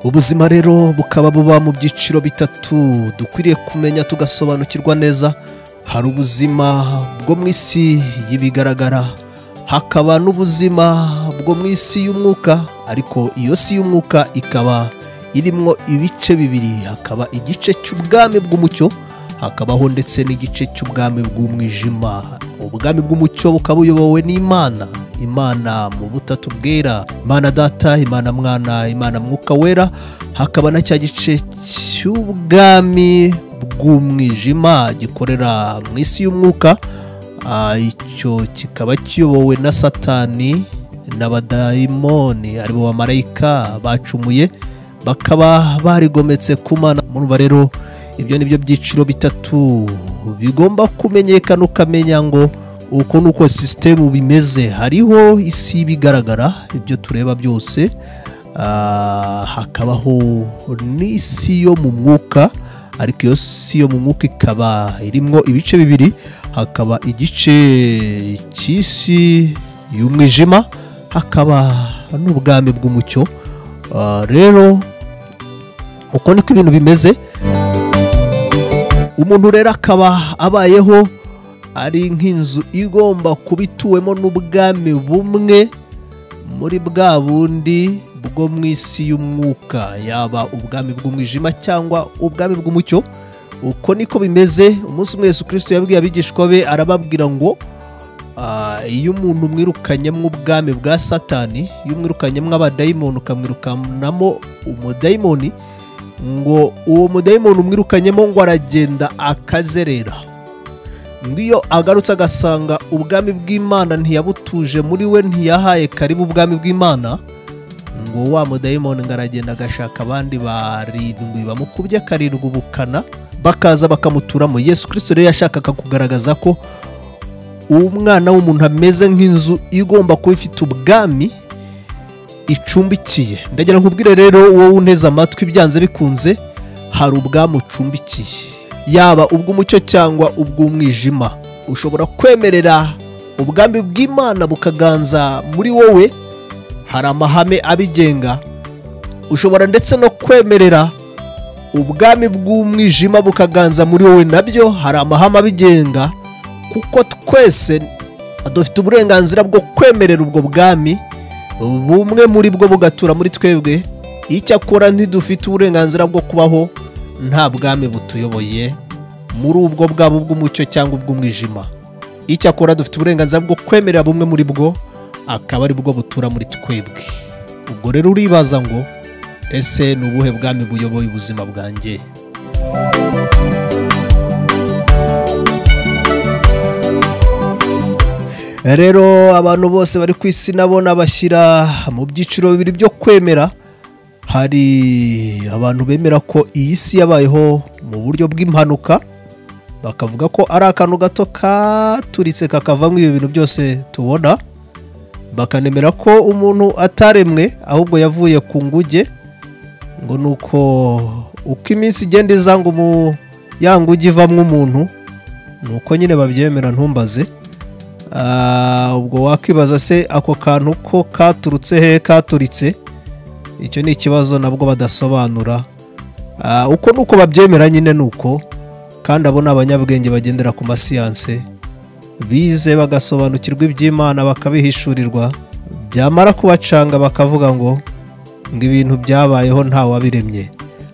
Ubuzima rero bukaba buba mu byiciro bitatu dukwiriye kumenya tugasobanukirwa neza. Hari ubuzima bwo mu isi y'ibigaragara, hakaba n'ubuzima bwo mu isi y'umwuka, ariko iyo si y'umwuka ikaba irimwo ibice bibiri, hakaba igice cy'ubwami bw'umucyo, hakabaho ndetse n'igice cy'ubwami bw'umwijima. Ubwami bw'umucyo bukaba buyobowe n'Imana, Imana mu butatu bwera, Imana Data, Imana Mwana, Imana Mwuka Wera. Hakaba na cya gice cy'ubwami bw'umwijima gikorera mu isi y'umwuka, icyo kikaba kiyobowe na Satani n'abadayimoni, aribo bamarayika bacumuye bakaba barigometse ku Mana. Murumva rero ibyo nibyo byiciro bitatu bigomba kumenyekana, ukamenya ngo uko nuko sisitemu bimeze. Hariho isi bigaragara, ibyo tureba byose, hakabaho n'isi yo mu mwuka, ariko iyo si yo mu mwuka ikaba irimwo ibice bibiri, hakaba igice cy'isi y'umwijima, hakaba n'ubwami bw'umucyo. Rero uko niko ibintu bimeze. Umuntu rero akaba abayeho ari nk'inzu igomba kuba ituwemo n'ubwami bumwe muri bwa bundi bwo mu isi y'umwuka, yaba ubwami bw'umwijima cyangwa ubwami bw'umucyo. Uko niko bimeze. Umunsi umwe Yesu Kristo yabwiye abigishwa be, arababwira ngo iyo umuntu umwirukanyemo ubwami bwa Satani, iyo umwirukanyemo abadayimoni ukamwirukanamo umudayimoni, ngo uwo mudayimoni umwirukanyemo ngo aragenda akazerera, ngo iyo agarutse agasanga ubwami bw'Imana ntiyabutuje muri we, ntiyahaye karibu ubwami bw'Imana, ngo wa mudayimoni ngo aragenda agashaka abandi barindwi bamukubye karindwi ubukana, bakaza bakamuturamo. Yesu Kristo rero yashakaga kugaragaza ko umwana w'umuntu ameze nk'inzu igomba kuba ifite ubwami icumbikiye. Ndagira nkubwire rero wowe unteze amatwi, byanze bikunze hari ubwami ucumbikiye, yaba ubw'umucyo cyangwa ubw'umwijima. Ushobora kwemerera ubwami bw'Imana bukaganza muri wowe, hari amahame abigenga. Ushobora ndetse no kwemerera ubwami bw'umwijima bukaganza muri wowe, nabyo hari amahame abigenga, kuko twese dufite uburenganzira bwo kwemerera ubwo bwami, bumwe muri bwo bugatura muri twebwe. Icyakora ntidufite uburenganzira bwo kubaho nta bwami butuyoboye muri ubwo bwabo bw'umucyo cyangwa ubw'umwijima. Icyakora dufite uburenganzira bwo kwemerera bumwe muri bwo, akaba ari bwo butura muri twebwe. Ubwo rero uribaza ngo ese ni ubuhe bwami buyoboye ubuzima bwanjye? Rero abantu bose bari ku isi nabo nabashyira mu byiciro bibiri byo kwemera. Hari abantu bemera ko iyi si yabayeho mu buryo bw'impanuka, bakavuga ko ari akantu gato katuritse kakavamo ibi bintu byose tubona, bakanemera ko umuntu ataremwe ahubwo yavuye ku nguge, ngo nuko uko iminsi igenda iza ngo ya nguge ivamwo umuntu, nuko nyine babyemera, ntumbaze. Ubwo wakibaza se ako kantu ko katurutse he katuritse? Icyo ni ikibazo nabwo badasobanura. Uko nuko babyemera nyine nuko, kandi abo ni abanyabwenge bagendera ku masiyanse, bize bagasobanukirwa iby'Imana bakabihishurirwa, byamara kubacanga bakavuga ngo ibintu byabayeho nta wabiremye.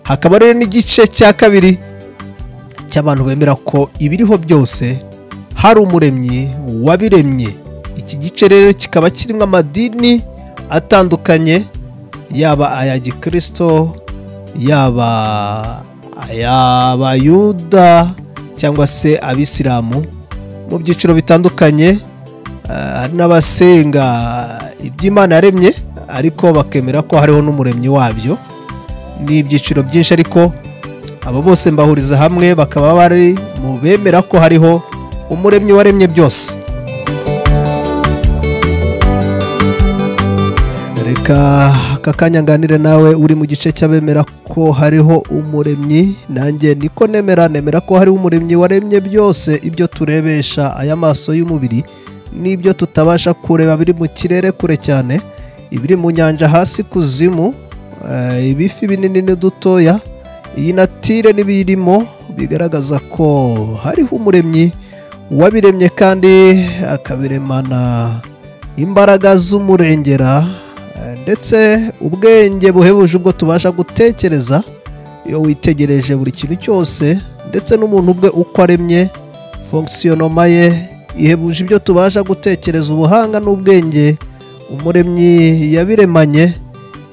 Hakaba rero n'igice cya kabiri cy'abantu bemera ko ibiriho byose hari umuremyi wabiremye. Iki gice rero kikaba kirimo amadini atandukanye, yaba aya gikristo, yaba ay'abayuda cyangwa se abisilamu, mu byiciro bitandukanye. Hari n'abasenga iby'Imana yaremye ariko bakemera ko hariho n'umuremyi wabyo. Ni ibyiciro byinshi, ariko abo bose mbahuriza hamwe bakaba bari mu bemera ko hariho umuremyi waremye byose. Reka aka kanya nganire nawe uri mu gice cy'abemera ko hariho umuremyi. Nanjye niko nemera, nemera ko hariho umuremyi waremye byose, ibyo turebesha aya maso y'umubiri n'ibyo tutabasha kureba biri mu kirere kure cyane, ibiri mu nyanja hasi kuzimu, ibifi binini n'udutoya, iyi natire n'ibirimo bigaragaza ko hariho umuremyi wabiremye kandi akabiremana imbaraga z'umurengera ndetse ubwenge buhebuje ubwo tubasha gutekereza. Iyo witegereje buri kintu cyose ndetse n'umuntu ubwe uko aremye, fonctionnement ye ihebuje ibyo tubasha gutekereza, ubuhanga n'ubwenge umuremyi yabiremanye.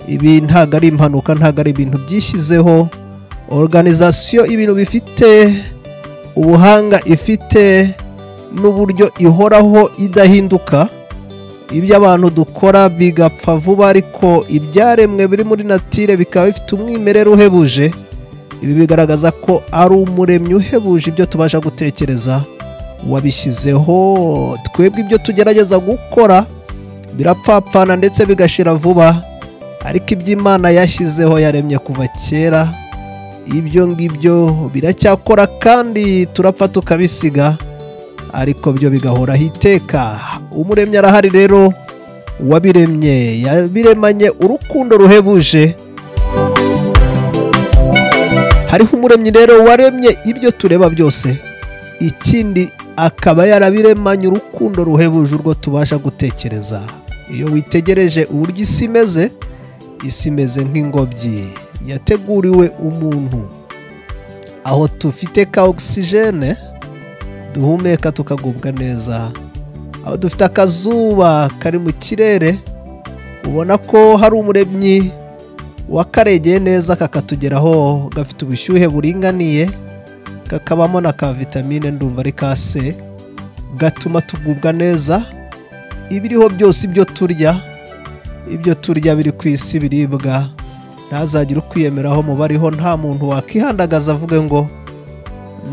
Ibi ntago ari impanuka, ntago ari ibintu byishyizeho. Organisation ibintu bifite ubuhanga, ifite n'uburyo ihoraho idahinduka. Ibyo abantu dukora bigapfa vuba, ariko ibyaremwe biri muri natire bikaba bifite umwimerere uhebuje. Ibi bigaragaza ko ari umuremyi uhebuje ibyo tubasha gutekereza wabishyizeho. Twebwe ibyo tugerageza gukora birapfapfana ndetse bigashira vuba, ariko iby'Imana yashyizeho yaremye kuva kera, ibyo ngibyo biracyakora kandi turapfa tukabisiga, ariko byo bigahoraho iteka. Umuremyi arahari rero, wabiremye yabiremanye urukundo ruhebuje. Hariho umuremyi rero waremye ibyo tureba byose, ikindi akaba yarabiremanye urukundo ruhebuje urwo tubasha gutekereza. Iyo witegereje uburyo isi imeze, isi imeze nk'ingobyi yateguriwe umuntu, aho tufite ka oxygene duhumeka tukagubwa neza, aho dufite akazuba kari mu kirere, ubona ko hari umuremyi wakaregeye neza kakatugeraho, gafite ubushyuhe buringaniye, kakabamo na ka vitamine ndumva ari ka C, gatuma tugubwa neza. Ibiriho byose, ibyo turya, ibyo turya biri ku isi biribwa, ntazagire ukwiyemeraho mu bariho. Nta muntu wakihandagaza avuge ngo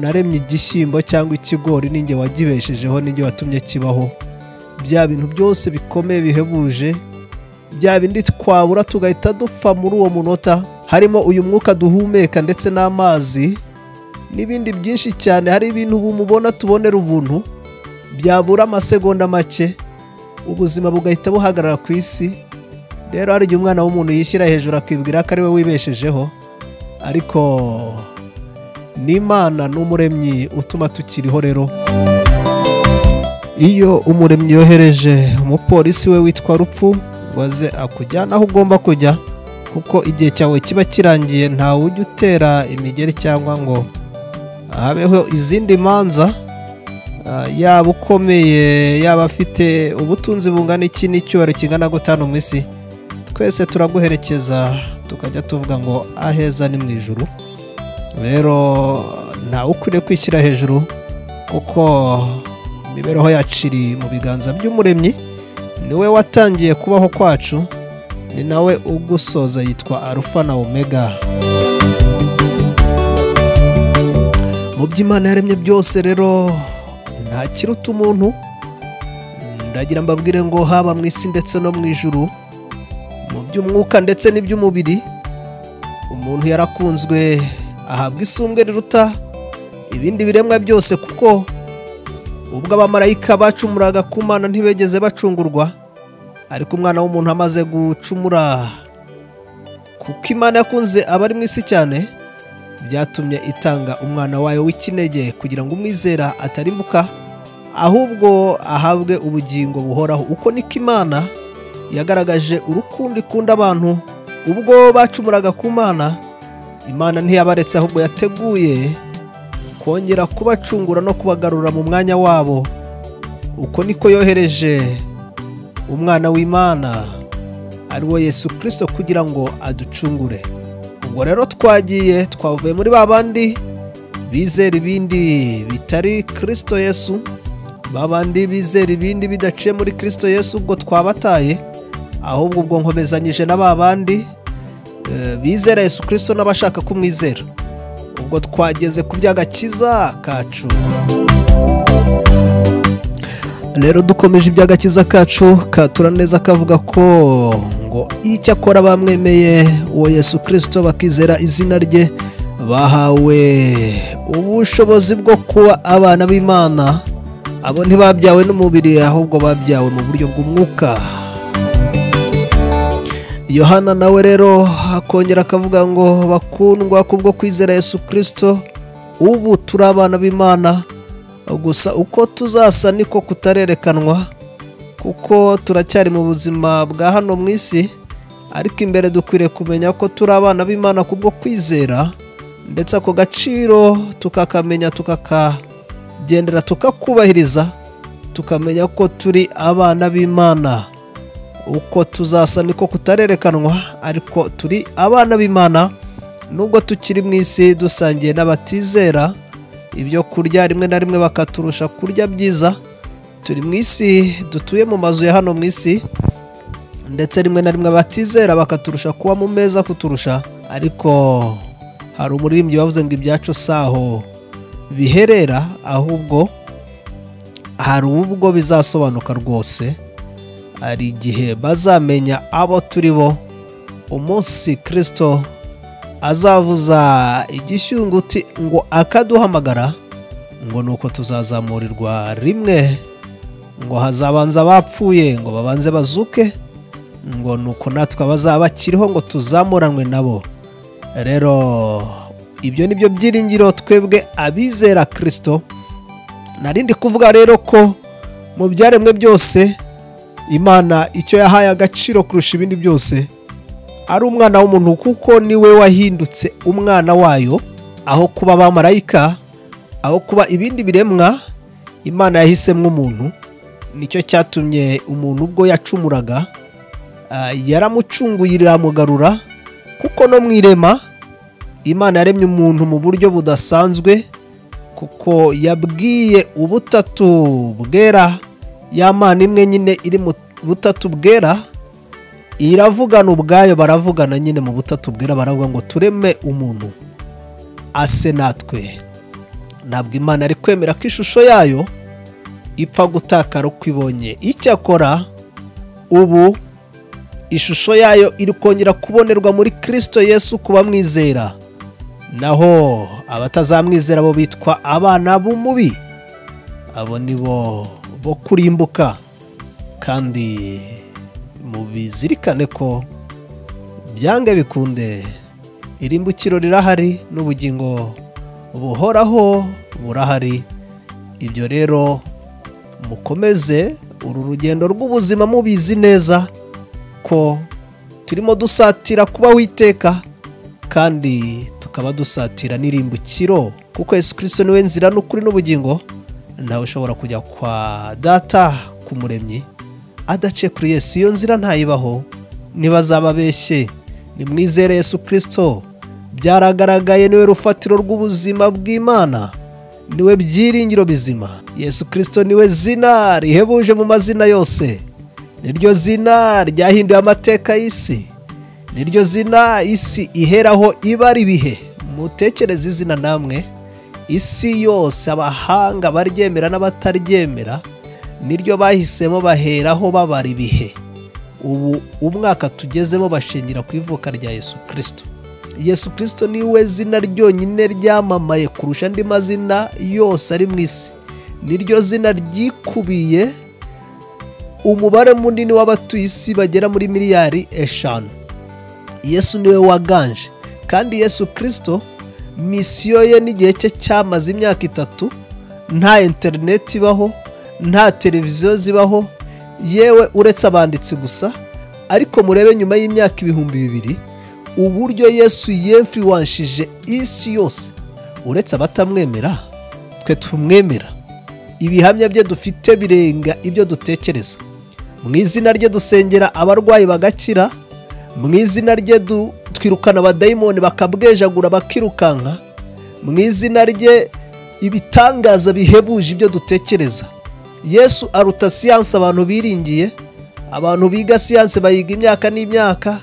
naremye igishyimbo cyangwa ikigori, ninjye wagibeshejeho, ninjye watumye kibaho. Bya bintu byose bikomeye bihebuje, bya bindi twabura tugahita dupfa muri uwo munota, harimo uyu mwuka duhumeka ndetse n'amazi n'ibindi byinshi cyane. Hari ibintu mubona tubonera ubuntu, byabura amasegonda make ubuzima bugahita buhagarara ku isi. Rero hari igihe umwana w'umuntu yishyira hejuru akibwira ko ari we wibeshejeho, ariko n'Imana n'umuremyi utuma tukiriho. Rero iyo umuremyi yohereje umupolisi we witwa Rupfu ngo aze akujyana aho ugomba kujya, kuko igihe cyawe kiba kirangiye, ntawe ujya utera imigeri cyangwa ngo habeho izindi manza, yaba ukomeye, yaba afite ubutunzi bungana iki n'icyubahiro kingana gutanu mu isi, twese turaguherekeza tukajya tuvuga ngo aheza ni mu ijuru. Rero ntawe ukwiriye kwishyira hejuru, kuko imibereho yacu iri mu biganza by'umuremyi. Niwe watangiye kubaho kwacu, ni nawe ugusoza, yitwa Alpha na Omega. Mu by'Imana yaremye byose rero nta kiruta umuntu. Ndagira mbabwire ngo haba mu isi ndetse no mu ijuru, mu by'umwuka ndetse n'iby'umubiri, umuntu yarakunzwe ahabwa isumbwe riruta ibindi biremwa byose, kuko ubwo abamarayika bacumuraga ku Mana ntibegeze bacungurwa, ariko umwana w'umuntu amaze gucumura, kuko Imana yakunze abari mu isi cyane, byatumye itanga umwana wayo w'ikinege kugira ngo umwizera atarimbuka, ahubwo ahabwe ubugingo buhoraho. Uko niko Imana yagaragaje urukundo ikunda abantu. Ubwo bacumuraga ku Mana, Imana ntiyabaretse, ahubwo yateguye kongera kubacungura no kubagarura mu mwanya wabo. Uko niko yohereje umwana w'Imana ari wo Yesu Kristo kugira ngo aducungure. Ubwo rero twagiye, twavuye muri babandi bizera ibindi bitari Kristo Yesu, babandi bizera ibindi bidaciye muri Kristo Yesu, ubwo twabataye. Ahubwo ubwo nkomezanyije na babandi bizera Yesu Kristo n'abashaka kumwizera. Ubwo twageze ku by'agakiza kacu. Rero dukomeje iby'agakiza kacu, katura neza kavuga ko ngo icyakora bamwemeye uwo Yesu Kristo bakizera izina rye, bahawe ubushobozi bwo kuba abana b'Imana. Abo ntibabyawe n'umubiri, ahubwo babyawe mu buryo bw'umwuka. Yohana nawe rero akongera akavuga ngo bakundwa kubwo kwizera Yesu Kristo, ubu turi abana b'Imana, gusa uko tuzasa niko kutarerekanwa, kuko turacyari mu buzima bwa hano mu isi. Ariko imbere dukwiriye kumenya ko turi abana b'Imana kubwo kwizera, ndetse ako gaciro tukakamenya, tukakagendera, tukakubahiriza, tukamenya ko turi abana b'Imana. Uko tuzasa niko kutarerekanwa, ariko turi abana b'Imana nubwo tukiri mu isi dusangiye n'abatizera ibyo kurya, rimwe na rimwe bakaturusha kurya byiza. Turi mu isi, dutuye mu mazu ya hano mu isi, ndetse rimwe na rimwe abatizera bakaturusha kuba mu meza kuturusha. Ariko hari umuririmbyi wavuze ngo ibyacu saho biherera, ahubwo hari ubwo bizasobanuka rwose. Hari igihe bazamenya abo turi bo, umunsi Kristo azavuza igishyunguti ngo akaduhamagara, ngo nuko tuzazamurirwa rimwe, ngo hazabanza abapfuye ngo babanze bazuke, ngo nuko natwe abazaba bakiriho ngo tuzamuranwe nabo. Rero ibyo nibyo byiringiro twebwe abizera Kristo. Narindi kuvuga rero ko mu byaremwe byose Imana icyo yahaye agaciro kurusha ibindi byose ari umwana w'umuntu, kuko niwe wahindutse umwana wayo. Aho kuba abamarayika, aho kuba ibindi biremwa, Imana yahisemo umuntu. Nicyo cyatumye umuntu ubwo yacumuraga yaramucunguye iramugarura, kuko no mu irema Imana yaremye umuntu mu buryo budasanzwe, kuko yabwiye ubutatu bwera, ya Mana imwe nyine iri mu butatu bwera iravugana ubwayo, baravugana nyine mu butatu bwera, baravuga ngo tureme umuntu ase natwe. Ntabwo Imana ari kwemera ko ishusho yayo ipfa gutakara uko ibonye. Icyakora ubu ishusho yayo iri kongera kubonerwa muri Kristo Yesu kuba mwizera, naho abatazamwizera bo bitwa abana b'umubi, abo nibo bo kurimbuka. Kandi mubizirikane ko byange bikunde irimbukiro rirahari n'ubugingo buhoraho burahari. Ibyo rero mukomeze uru rugendo rw'ubuzima mubizi neza ko turimo dusatira kubaho iteka, kandi tukaba dusatira n'irimbukiro, kuko Yesu Kristo niwe nzira n'ukuri n'ubugingo. Ntawe ushobora kujya kwa Data kumuremyi adaciye kuri Yesu. Iyo nzira ntayibaho, ntibazababeshye. Nimwizere Yesu Kristo, byaragaragaye niwe rufatiro rw'ubuzima bw'Imana, niwe byiringiro bizima. Yesu Kristo niwe zina rihebuje mu mazina yose, niryo zina ryahinduye amateka y'isi, niryo zina isi iheraho ibara ibihe. Mutekereze izina namwe, isi yose abahanga baryemera n'abataryemera niryo bahisemo baheraho babara ibihe. Ubu umwaka tugezemo bashingira ku ivuka rya Yesu Kristo. Yesu Kristo niwe zina ryonyine ryamamaye kurusha andi mazina yose ari mu isi. Niryo zina ryikubiye umubare munini w'abatuye isi bagera muri miliyari 5. Yesu niwe waganje. Kandi Yesu Kristo misiyo ye n'igihe cye cyamaze imyaka 3, nta interineti ibaho, nta televiziyo zibaho, yewe uretse abanditsi gusa. Ariko murebe nyuma y'imyaka 2000 uburyo Yesu yemfluwanshije isi yose. Uretse abatamwemera, twe tumwemera. Ibihamya bye dufite birenga ibyo dutekereza. Mu izina rye dusengera abarwayi bagakira, mu izina rye twirukana abadayimoni bakabwejagura bakirukanka, mu izina rye ibitangaza bihebuje ibyo dutekereza. Yesu aruta siyanse abantu biringiye. Abantu biga siyanse bayiga imyaka n'imyaka,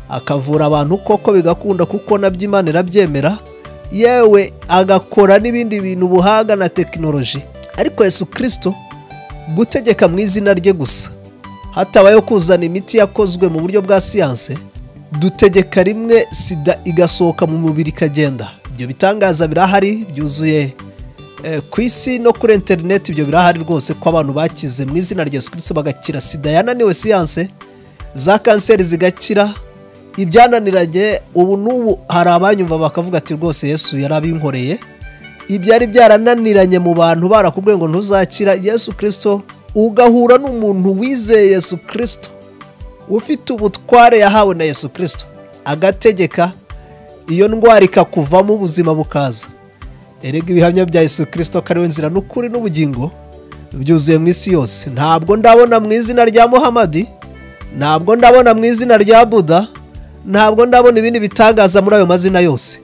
akavura abantu koko bigakunda kuko nabyo Imana irabyemera, yewe agakora n'ibindi bintu ubuhanga na tekinoloji. Ariko Yesu Kristo gutegeka mu izina rye gusa, hatabayeho kuzana imiti yakozwe mu buryo bwa siyanse, dutegeka rimwe sida igasohoka mu mubiri ikagenda. Ibyo bitangaza birahari byuzuye Ku isi no kuri interineti ibyo birahari rwose ko abantu bakize mu izina rya Yesu Kristo bagakira sida yananiwe siyanse, za kanseri zigakira, ibyananiranye. Ubu n'ubu hari abanyumva bakavuga ati rwose Yesu yarabinkoreye. Ibyari byarananiranye mu bantu barakubwiye ngo ntuzakira, Yesu Kristo, ugahura n'umuntu wizeye Yesu Kristo ufite ubutware yahawe na Yesu Kristo, agategeka iyo ndwara ikakuvamo, ubuzima bukaza. Erega ibihamya bya Yesu Kristo ko ari we nzira n'ukuri n'ubugingo byuzuye mu isi yose. Ntabwo ndabona mu izina rya Muhamadi, ntabwo ndabona mu izina rya Buda, ntabwo ndabona ibindi bitangaza muri ayo mazina yose,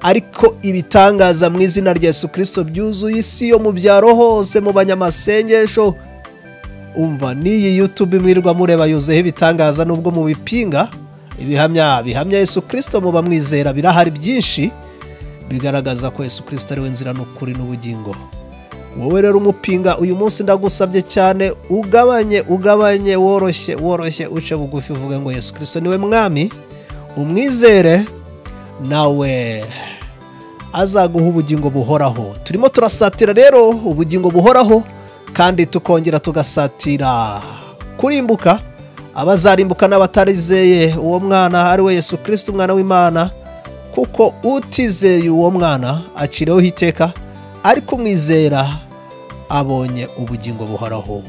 ariko ibitangaza mu izina rya Yesu Kristo byuzuye isi yo mu byaro hose, mu banyamasengesho. Umva n'iyi YouTube mwirirwa mureba yuzuyeho ibitangaza, nubwo mubipinga. Ibihamya bihamya Yesu Kristo muba mwizera birahari byinshi bigaragaza ko Yesu Kristo ari we nzira n'ukuri n'ubugingo. Wowe rero umupinga uyu munsi ndagusabye cyane, ugabanye ugabanye, woroshye woroshye, uce bugufi, uvuge ngo Yesu Kristo niwe mwami, umwizere nawe azaguha ubugingo buhoraho. Turimo turasatira rero ubugingo buhoraho, kandi tukongera tugasatira kurimbuka. Abazarimbuka n'abatarizeye uwo mwana ari we Yesu Kristo umwana w'Imana, kuko utizeye uwo mwana aciriweho iteka, ariko umwizera abonye ubugingo buhoraho.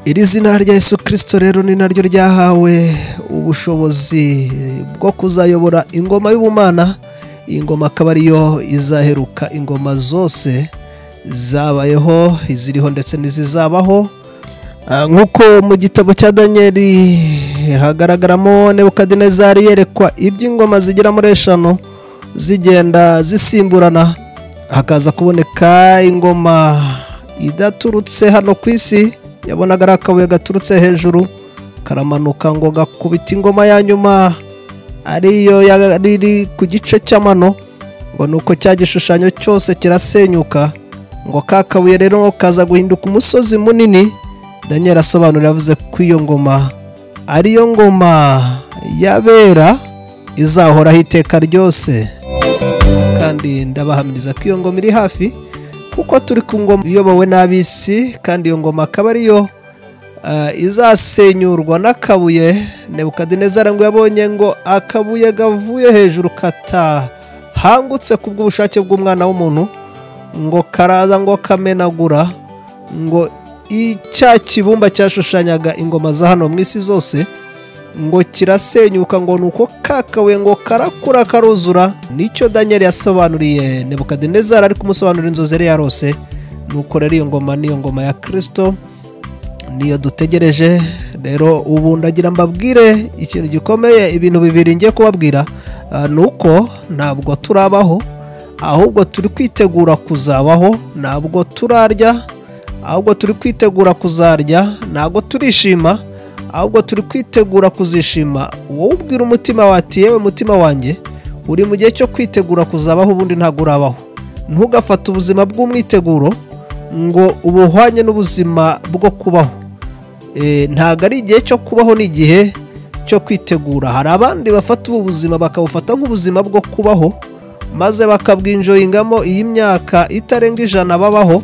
Iri zina rya Yesu Kristo rero ni naryo ryahawe ubushobozi bwo kuzayobora ingoma y'ubumana. Iyi ngoma akaba ariyo izaheruka ingoma zose zabayeho, iziriho ndetse n'izizabaho. Nk'uko mu gitabo cya Danieli hagaragaramo Nebukadinezari yerekwa iby'ingoma zigera muri 5 zigenda zisimburana, hakaza kuboneka ingoma idaturutse hano ku isi, yabonaga ari akabuye gaturutse hejuru karamanuka ngo gakubita ingoma ya nyuma ariyo yari ku gice cy'amano, ngo nuko cya gishushanyo cyose kirasenyuka, ngo kakabuye rero kaza guhinduka umusozi munini. Daniel asobanura yavuze ko iyo ngoma ariyo ngoma yabera izahoraho iteka ryose, kandi ndabahamiriza ko iyo ngoma iri hafi, kuko turi ku ngoma iyobowe n'ab'isi, kandi iyo ngoma akaba ariyo izasenyurwa n'akabuye. Nebukadinezari ngo yabonye ngo akabuye gavuye hejuru katahangutse kubw'ubushake bw'umwana w'umuntu, ngo karaza ngo kamenagura ngo icya kibumba cyashushanyaga ingoma za hano mu isi zose, ngo kirasenyuka, ngo nuko kakabuye ngo karakura karuzura. Nicyo Daniel yasobanuriye Nebukadinezari ari kumusobanurira inzozi yari yarose. Nuko rero iyo ngoma niyo ngoma ya Kristo, niyo dutegereje. Rero ubu ndagira mbabwire ikintu gikomeye, ibintu bibiri ngiye kubabwira. Nuko ntabwo turabaho, ahubwo turi kwitegura kuzabaho. Ntabwo turarya, ahubwo turi kwitegura kuzarya. Ntabwo turishima, ahubwo turi kwitegura kuzishima. Wowe ubwira umutima wati yewe mutima wanjye, uri mu gihe cyo kwitegura kuzabaho, ubundi ntabwo urabaho. Ntugafate ubuzima bw'umwiteguro ngo ubuhwanye n'ubuzima bwo kubaho. Ntabwo ari igihe cyo kubaho, ni igihe cyo kwitegura. Hari abandi bafata ubu buzima bakabufata nk'ubuzima bwo kubaho, maze bakabwinjoyingamo iyi myaka itarenga 100 babaho,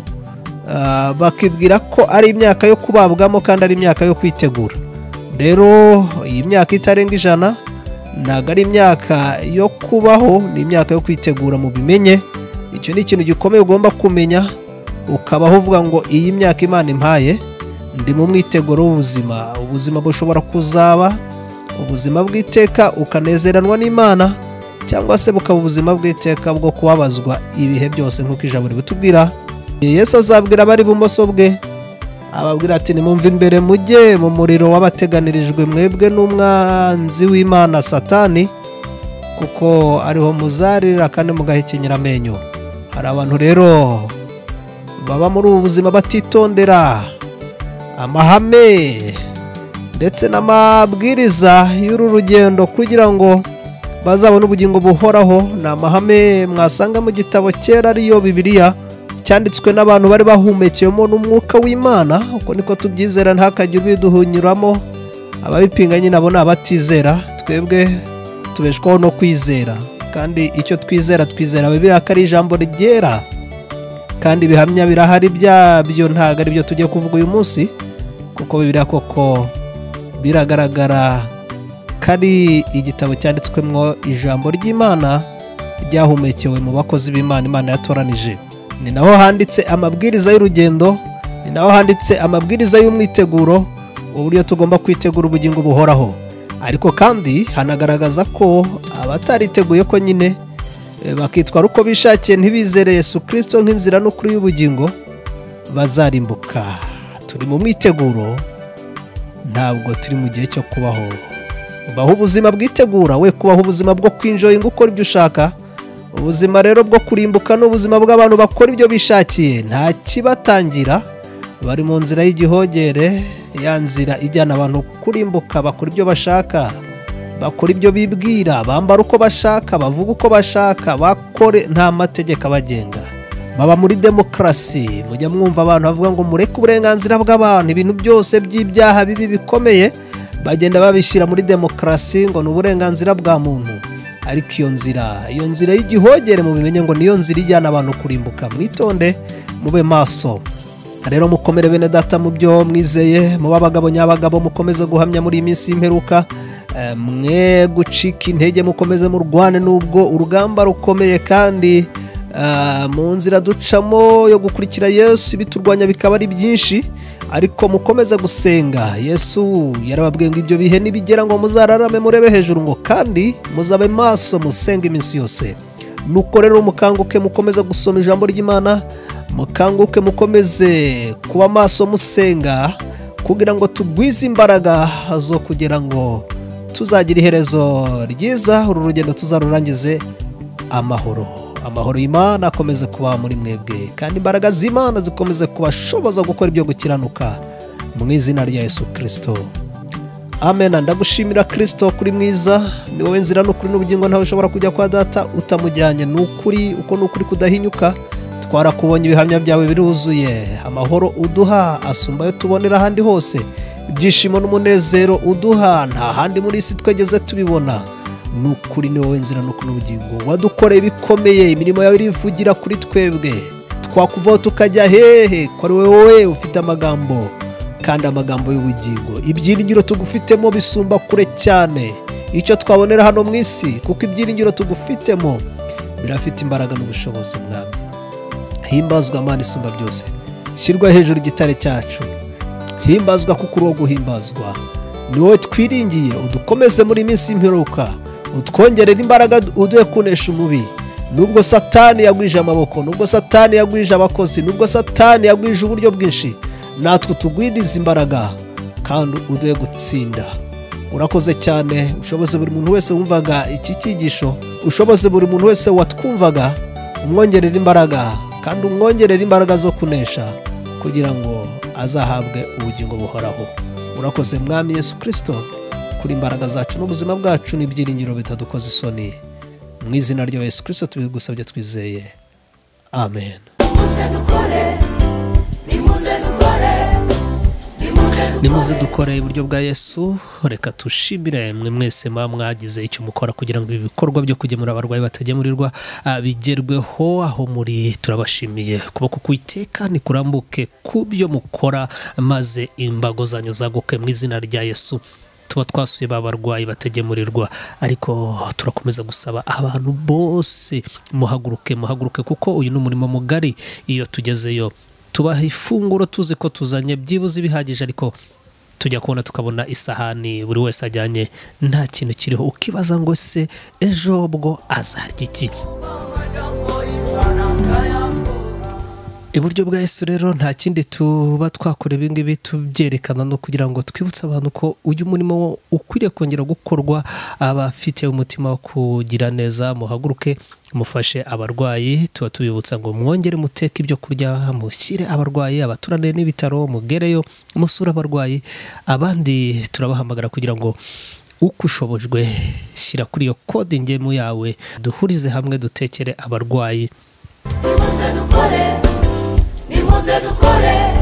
bakibwira ko ari imyaka yo kubabwamo kandi ari imyaka yo kwitegura. Rero iyi myaka itarenga 100 ntabwo ari imyaka yo kubaho, ni imyaka yo kwitegura. Mubimenye, icyo ni ikintu gikomeye ugomba kumenya, ukabaho uvuga ngo iyi myaka Imana impaye ndi mu mwiteguro w'ubuzima. Ubuzima bushobora kuzaba ubuzima bw'iteka ukanezeranwa n'Imana, cyangwa se bukaba ubuzima bw'iteka bwo kubabazwa ibihe byose, nk'uko ijambo ribitubwira. Yesu azabwira abari bumoso bwe, ababwira ati nimumve imbere mujye mu muriro wabateganirijwe mwebwe n'umwanzi w'Imana Satani, kuko ariho muzarira kandi mugahekenyera amenyo. Hari abantu rero baba muri ubu buzima batitondera amahame ndetse n'amabwiriza y'uru rugendo kugira ngo bazabone ubugingo buhoraho. Ni amahame mwasanga mu gitabo cyera ariyo Bibiliya, cyanditswe n'abantu bari bahumekeyemo n'umwuka w'Imana. Uko niko tubyizera, ntakajya ubiduhunyuramo. Ababipinga nyine abo ni abatizera, twebwe tubeshwaho no kwizera. Kandi icyo twizera, twizera Bibiliya ko ari ijambo ryera, kandi ibihamya birahari byabyo, ntabwo ari byo tugiye kuvuga uyu munsi, kuko Bibiliya koko biragaragara ko ari igitabo cyanditswemo ijambo ry'Imana ryahumekewe mu bakozi b'Imana Imana yatoranije. Ni naho handitse amabwiriza y'urugendo, ni naho handitse amabwiriza y'umwiteguro, uburyo tugomba kwitegura ubugingo buhoraho. Ariko kandi hanagaragaza ko abatariteguye ko nyine bakitwara uko bishakiye, ntibizere Yesu Kristo nk'inzira n'ukuri y'ubugingo, bazarimbuka. Turi mu mwiteguro, ntabwo turi mu gihe cyo kubaho. Baho ubuzima bwitegura, we kubaho ubuzima bwo kwinjoyinga ukora ibyo ushaka. Ubuzima rero bwo kurimbuka ni ubuzima bw'abantu bakora ibyo bishakiye, nta kibatangira, bari mu nzira y'igihogere, ya nzira ijyana abantu kurimbuka. Bakora ibyo bashaka, bakora ibyo bibwira, bambara uko bashaka, bavuga uko bashaka, bakore nta mategeko abagenga. Baba muri demokarasi. Mujya mwumva abantu bavuga ngo mureke uburenganzira bw'abantu, ibintu byose by'ibyaha bibi bikomeye bagenda babishyira muri demokarasi ngo ni uburenganzira bwa muntu. Ariko iyo nzira y'igihogere mubimenye ngo niyo nzira ijyana abantu kurimbuka. Mwitonde, mube maso. Rero mukomere bene data mu byo mwizeye, muba abagabo nyabagabo, mukomeze guhamya muri iyi minsi y'imperuka, mwe gucika intege, mukomeze murwane nubwo urugamba rukomeye, kandi mu nzira ducamo yo gukurikira Yesu ibiturwanya bikaba ari byinshi, ariko mukomeze gusenga. Yesu yarababwiye ngo ibyo bihe nibigera ngo muzararame murebe hejuru, ngo kandi muzabe maso musenge iminsi yose. Nuko rero mukanguke, mukomeze gusoma ijambo ry'Imana, mukanguke, mukomeze kuba maso musenga, kugira ngo tugwize imbaraga zo kugira ngo tuzagira iherezo ryiza, uru rugendo tuzarurangize amahoro. Amahoro y'Imana akomeze kuba muri mwebwe, kandi imbaraga z'Imana zikomeze kubashoboza gukora ibyo gukiranuka mu izina rya Yesu Kristo. Amen. Ndagushimira Kristo kuri mwiza, ni wowe nzira n'ukuri n'ubugingo, ntawe ushobora kujya kwa data utamujyanye. Ni ukuri, uko ni ukuri kudahinyuka. Twarakubonye, ibihamya byawe biruzuye. Amahoro uduha asumba ayo tubonera ahandi hose. Ibyishimo n'umunezero uduha nta handi muri isi twegeze tubibona. Ni ukuri, ni wowe nzira n'ukuri n'ubugingo. Wadukoreye ibikomeye, imirimo yawe irivugira kuri twebwe. Twakuvaho tukajya hehe ko ari wowe ufite amagambo, kandi amagambo y'ubugingo? Ibyiringiro tugufitemo bisumba kure cyane icyo twabonera hano mu isi, kuko ibyiringiro tugufitemo birafite imbaraga n'ubushobozi. Mwami, himbazwa Mana isumba byose, shyirwa hejuru igitare cyacu, himbazwa kuko uri uwo guhimbazwa. Ni wowe twiringiye, udukomeze muri minsi y'imperuka, utwongerere imbaraga, uduhe kunesha umubi. Nubwo Satani yagwije amaboko, nubwo Satani yagwije abakozi, nubwo Satani yagwije uburyo bwinshi, natwe tugwirize imbaraga kandi uduhe gutsinda. Urakoze cyane, ushoboze buri muntu wese wumvaga iki cyigisho, ushoboze buri muntu wese watwumvaga, umwongerere imbaraga, kandi umwongerere imbaraga zo kunesha, kugira ngo azahabwe ubugingo buhoraho. Urakoze Mwami Yesu Kristo kuri imbaraga zacu n'ubuzima bwacu n'ibyiringiro bitadukoza isoni. Mu izina rya Yesu Kristo tubigusabye twizeye, amen. Nimuze dukore iburyo bwa Yesu. Reka tushimire mwe mwese mwagize icyo mukora kugira ngo ibikorwa byo kugemura abarwayi batagemurirwa bigerweho aho muri. Turabashimiye. Kuboko kwiteka ni kurambuke ku byo mukora, maze imbago zanyu zaguke mu izina rya Yesu. Tuba twasuye babarwayi batagemurirwa, ariko turakomeza gusaba abantu bose muhaguruke, muhaguruke, kuko uyu ni umurimo mugari. Iyo tugezeyo tubaha ifunguro tuzi ko tuzanye byibuze bihagije, ariko tujya kubona tukabona isahani buri wese ajyanye nta kintu kiriho, ukibaza ngo se ejo bwo azarya iki? Iburyo bwa Yesu rero nta kindi tuba twakora, ibi ngibi tubyerekana no kugira ngo twibutse abantu ko uyu murimo ukwiriye kongera gukorwa. Abafite umutima wo kugira neza muhaguruke mufashe abarwayi. Tuba tubibutsa ngo mwongere muteke ibyo kurya, mushyire abarwayi, abaturane n'ibitaro mugereyo musure abarwayi. Abandi turabahamagara kugira ngo uko ushobojwe shyira kuri iyo kode ingemu yawe, duhurize hamwe dutekere abarwayi. Nimuze dukore, nimuze dukore.